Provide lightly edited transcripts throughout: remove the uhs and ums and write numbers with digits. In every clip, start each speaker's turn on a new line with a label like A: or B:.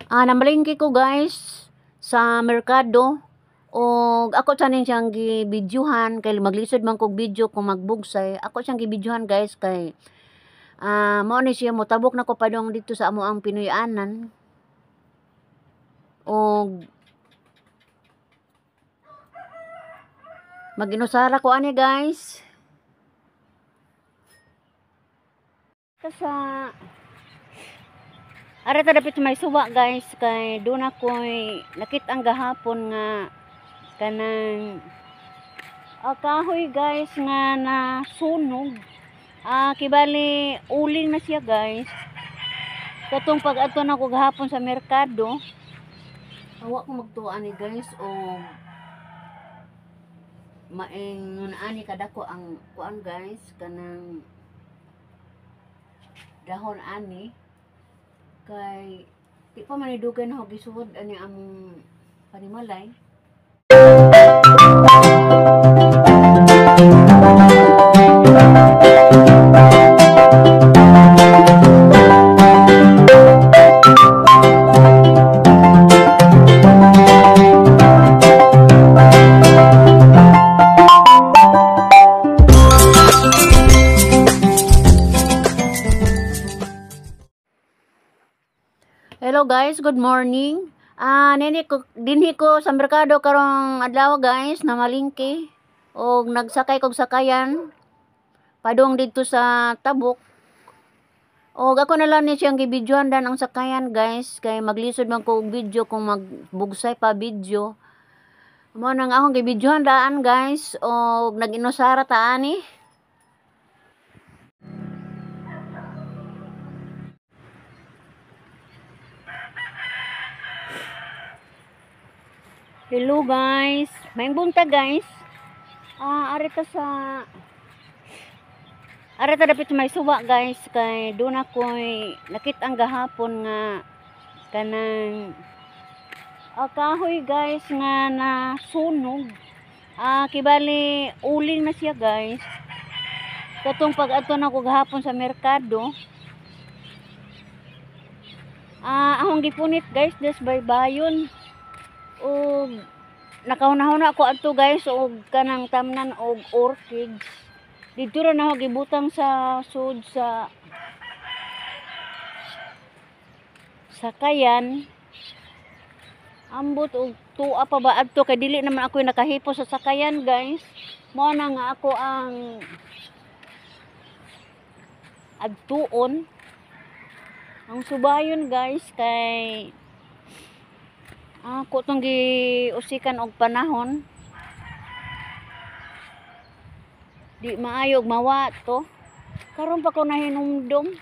A: Namalengke ko guys sa merkado og ako sanin siyang gibidyohan kay maglisod man kog video kung magbugsay. Ako siyang gibidyohan guys kay mao ni siya motabok na ko padong dito sa amo ang Pinoy-anan. Og mag-inusara ko ani guys. Sa Ara ta dapit may suwa guys kay doon ako'y nakit-ang gahapon nga kanang kahoy guys nga nasunog. Kibali uling na siya guys. Katong pag-adto nako gahapon sa merkado. Awa ko magtuo ani guys og maingon ani kadako ang kuan guys kanang dahon ani. Kay di pa man dugay na ako gisuod ani among panimalay. Hello guys, good morning. Nini ko dinhi ko sa merkado karong adlaw guys, namalingke og nagsakay kog sakayan padung didto sa Tabuk. Og ako na lang ni siyang gibidyohan dan ang sakayan guys kay maglisod man ko og video kung magbugsay pa video. Mao nang akong gibidyohan daan guys og nag-inusara ta ani. Hello guys, maayong buntag guys. Ari ta sa Ari ta dapit may suwa guys kay doon ako'y nakit-ang gahapon nga kanang kahoy guys nga nasunog. Kibali uling na siya guys. Katong pag-adto nako gahapon sa merkado. Akong gipunit guys des baybayon. Og nakahuna-huna ko adto guys og kanang tamnan og orchids. Didto ra nako gibutang sa sud sa sakayan. Ambot og tuwa pa ba adto kay dili naman ako'y nakahipo sa sakayan guys. Mao na nga ako ang adtuon ang subayon guys kay ako tong giusikan og panahon. Di maayo og mawa to. Karon pa ko nahinumdom.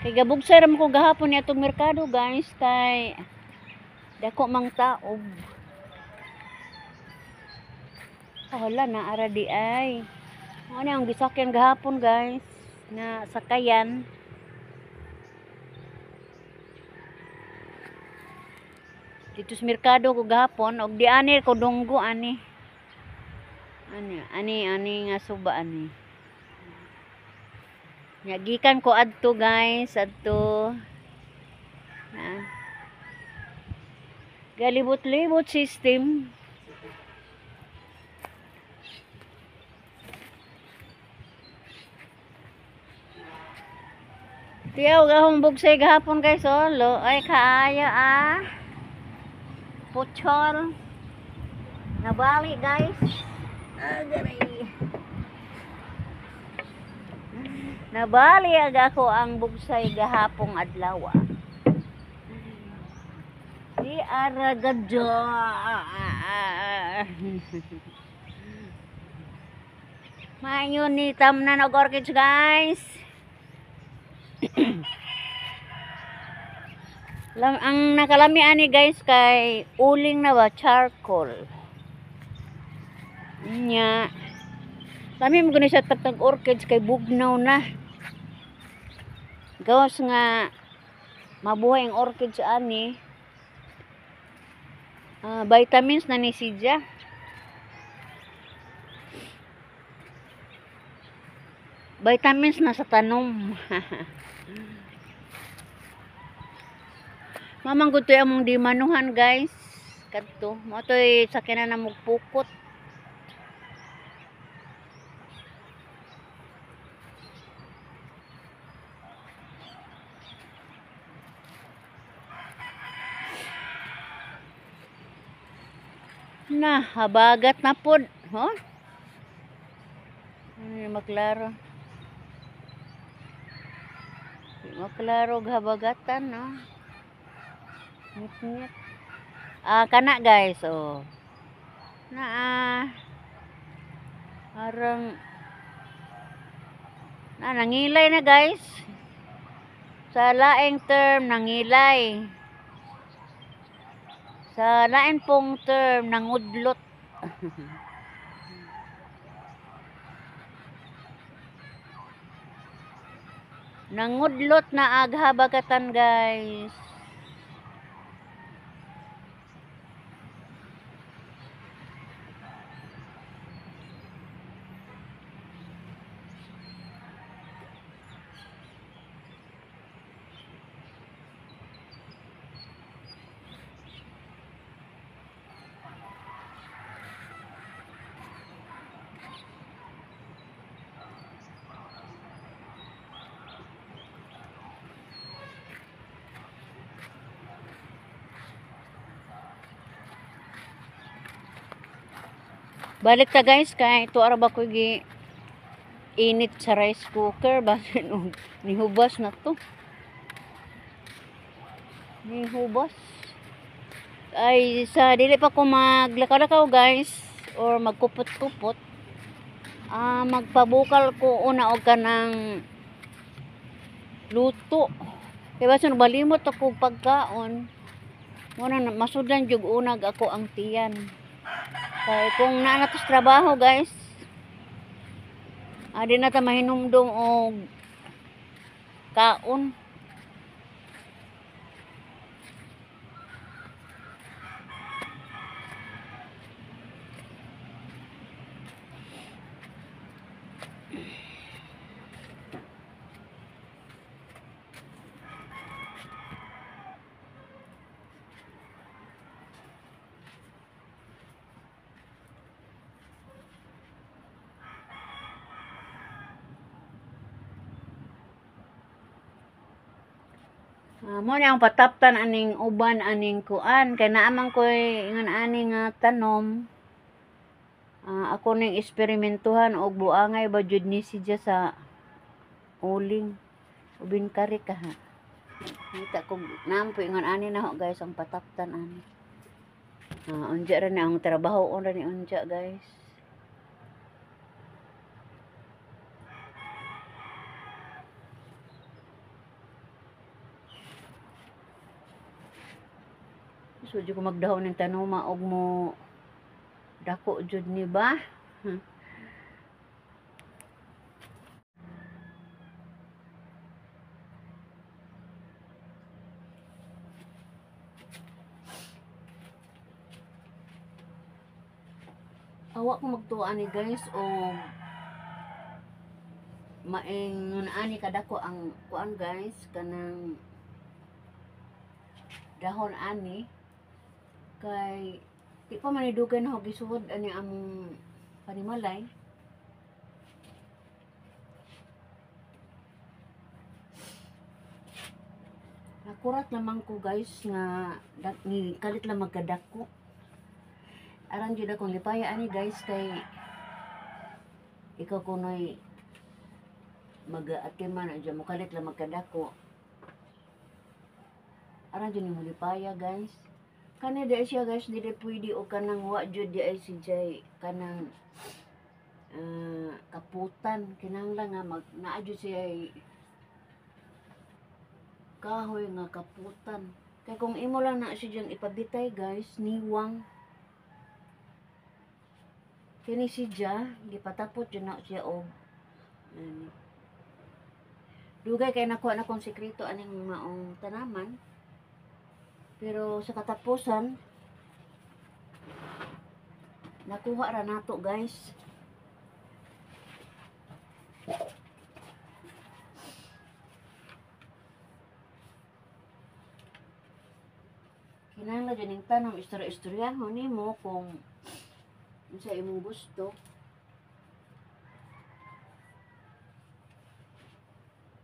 A: Kay gabugsay ra man ko gahapon ni atong merkado guys kay dako mang taob. Oh, hala na ara di ay. Mao ni ang gisakyan gahapon guys nga sakayan. Dito sa merkado ko gahapon og di ani ko dunggo ani. Ani ani ani nga suba ani. Nya gikan ko adto guys, adto. Ha. Galibot-libot system. Tiyaw gahong bugsay gahapon guys oh, lo ay kaayo ah. Puchol. Nabali guys. Agaray. Nabali aga ko ang bugsay gahapong adlaw. Di ara gadyo. Mayon ni tamnan og orchids guys. Ang nakalami ani guys kay uling na ba charcoal. Nya. Lami mo gani sa tagtag orchids kay bugnaw na. Gawas nga mabuhay ang orchids ani. Vitamins na ni siya. Vitamins na sa tanom. Mamanggod to'y among di manuhan, guys. Kadto. Mo to'y sakyanan na mugpukot. Na, habagat na pod. Huh? Ano maklaro? Di maklaro habagatan, no? Ngit-ngit. Ah, kana guys, oh. Na arang na nangilay na, guys. Sa laing term nangilay. Sa lain pong term nangudlot. Nangudlot na aghabagatan, guys. Balik ta, guys, kay ito ara ba ko gi init sa rice cooker basin og nihubas na to. Nihubas. Ay sa dili pa ko maglakaw-lakaw, guys, or magkupot-kupot. Magpabukal ko una og kanang luto. Kay basin balimot ako pagkaon. Muna na masudlan jud unag ako ang tiyan. Kay kung naa na sa trabaho, guys, di na ta mahinumdum og kaon. Mo ni ang pataptan aning uban aning kuan kay naaman koy ingon ani nga tanom. Ako ning eksperimentuhan og buangay ba jud ni siya sa uling. Ubin kari ka ha. Kita ko naam po ingon ani na ho, guys, ang pataptan ani. Unja ra ni ang trabaho ra ni unja, guys. So, di ko magdahon ng tanuma og mo dako jud ni ba? Awa ko magtuo ani, guys, og maingon ani kadako ang kuan, guys, kanang dahon ani kay di pa man dugay na gisuod ani among panimalay. Nakurat lamang ko, guys, nga ni kalit lang magkadako. Aran jud akong lipaya ani, guys, kay ikaw kunoy magaatiman adya mo kalit lang magkadako. Aran jud nimo lipaya, guys. Kani di siya, guys, dili pwede o kanang wa jud di ay si Jay kanang kaputan kinahanglan nga mag naa jud siya kahoy nga kaputan. Kay kung imo lang na siya diyang ipabitay, guys, niwang. Kini si Ja, gipatapot jud na siya og ani. Dugay kay nakuha na kong sekreto aning maong tanaman. Pero sa katapusan, nakuha ra nato, guys. Kinahanglan jud ning tanom istorya-istoryahon nimo kung unsa imong gusto.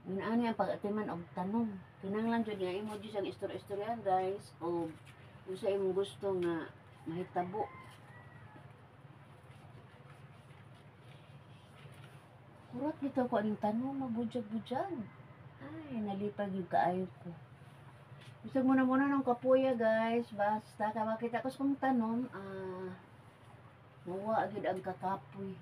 A: Ani ang pag-atiman og tanom. Kinahanglan jud nga imo jud siyang istorya-istoryahan, guys, og unsa imong gusto nga mahitabo. Kurat bitaw ko aning tanom, mabudyag-budyag. Ay, nalipag yung kaayo ko. Bisag muna muna ng kapuya, guys. Basta ka makita ko sa kong tanom, mawa agad ang kakapoy.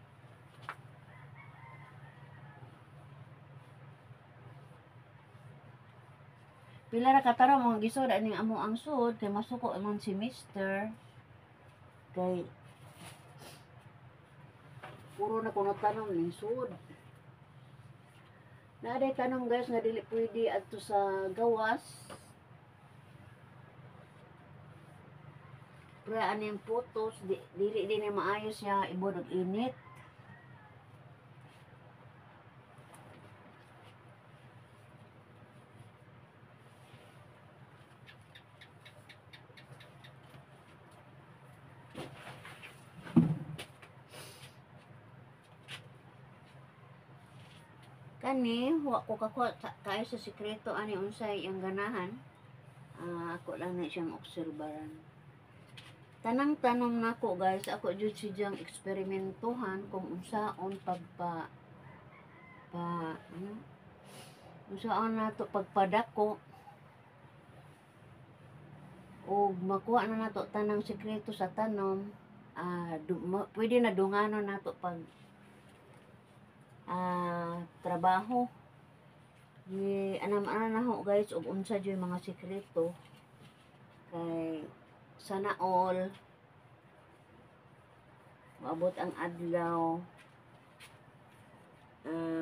A: Pila ra katara mga gisod aning amo ang sud kay masuko man si Mister. Kay puro na kuno tanom ning sud. Naa day tanom, guys, nga dili pwede adto sa gawas. Pero aning putos dili din ni maayo siya ibod og init. Kani wa ko kakuha kaayo sa sikreto ani unsay iyang ganahan. Ako lang na siyang obserbaran. Tanang tanom nako, guys, ako jud sidyang eksperimentuhan kung unsaon pagpa pa ano, unsaon nato pagpadako og makuha na nato tanang sikreto sa tanom, pwede na dunganon nato pag trabaho. Di anam ana na ho, guys, og unsa jud mga sikreto kay sana all maabot ang adlaw,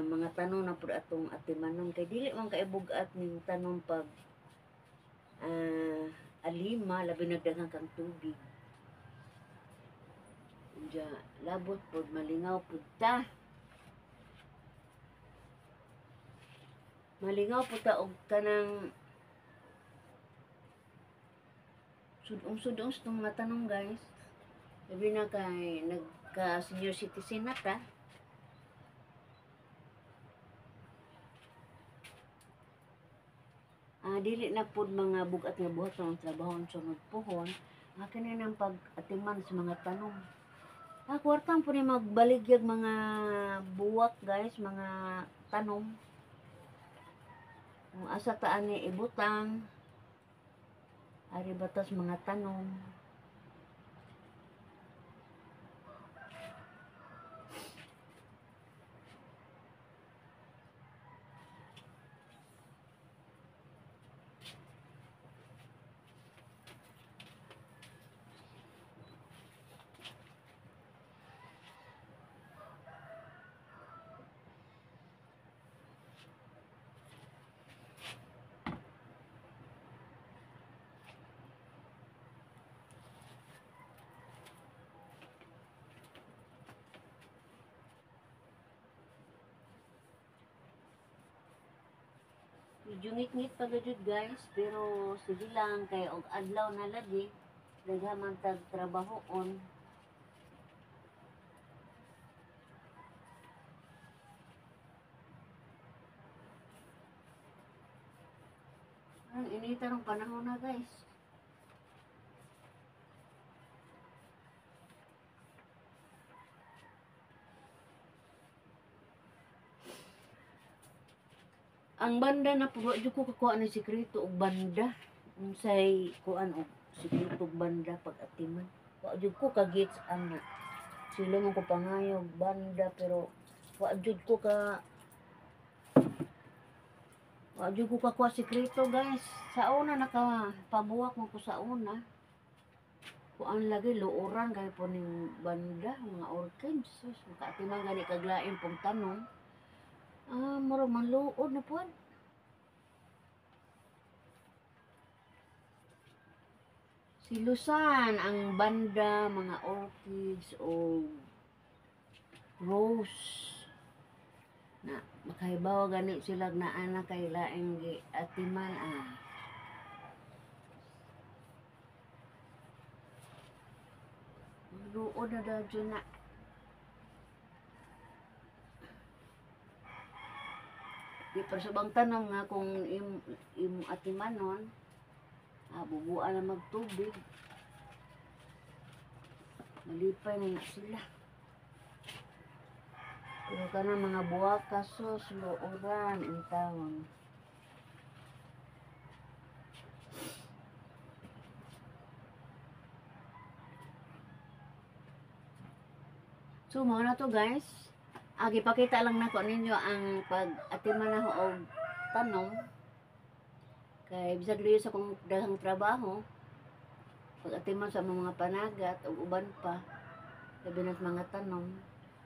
A: mga tanom na pud atong atimanon kay dili man kay bug-at ning tanom pag alima, labi na daghan kang tubig. Unya labot pud malingaw pud ta. Malingaw pud ta og kanang sudong-sudong sa itong natanong, guys. Labi na kay nagka senior citizen na ta. Dili na pud mga bugat nga buhat ang trabaho ang sunod puhon. Akin na nang pag-atiman sa mga tanong. Kwartang po ni magbaligyag mga buwak, guys, mga tanom. Kung asa taan ni ibutang, ari batas mga tanom. Medyo ngit-ngit pa gajud, guys, pero sige lang kay og adlaw na lagi daghan man tag trabahoon. Ang inita ng panahon na, guys. Ang banda na po, wa jud ko kakuha ng sikreto og banda. Unsay kuan og sikreto og banda pag atiman. Wa jud ko kagits ang sila mo ko pangayo og banda, pero wa jud ko kakuha sikreto, guys. Sa una nakapabuwak mo ko sa una. Kuan lagi luoran kay po ning banda mga orchids. Sus, makaatiman gani kaglain pong tanom. Murag manluod na pod. Silusan ang banda, mga orchids o rose. Na makahibaw gani sila na ana kay laing gi atiman ah. Mutuod na daw dyan na. Di pa sa bang tanong nga kung im atimanon, bubuan na magtubig. Malipay na na sila. Pero kana mga buwaka, sus, luoran in town. So, mao na to, guys. Gipakita lang nako ninyo ang pag-atiman na og tanom. Kay bisag luyo sa akong daghang trabaho, pag-atiman sa mga panagat ug uban pa, labi na't mga tanom.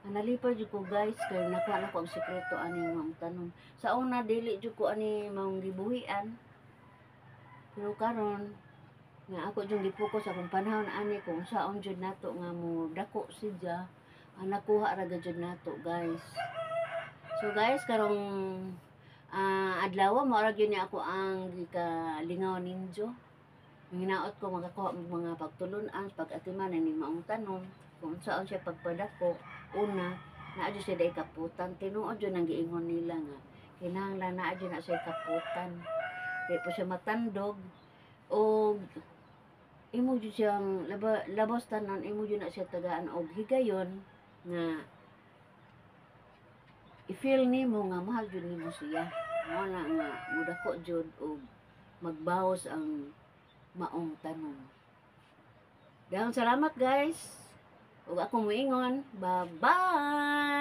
A: Nalipay jud ko, guys, kay nakuha nako ang sekreto ani maong tanom. Sa una dili jud ko ani maong gibuhian. Pero karon nga ako jud gipokus akong panahon ani kung saon jud nato nga mo dako siya, ang nakuha ra jud nato, guys. So guys, karong adlaw mao ra gyud ni ako ang gikalingaw ninyo. Hinaot ko makakuha og mga pagtulun-an pag-atiman ni maong tanom kung unsaon siya pagpadako. Una, naa jud siya day kaputan. Tinuod jud ang giingon nila nga kinahanglan naa jud na siya kaputan. Di po siya matandog og imo jud siyang labos tanan, imo jud na siya tagaan og higayon nga i-feel nimo nga mahal jud nimo siya. Mao na nga mudako jud og magbawas ang maong tanom. Daghang salamat, guys. Ug ako moingon, bye-bye.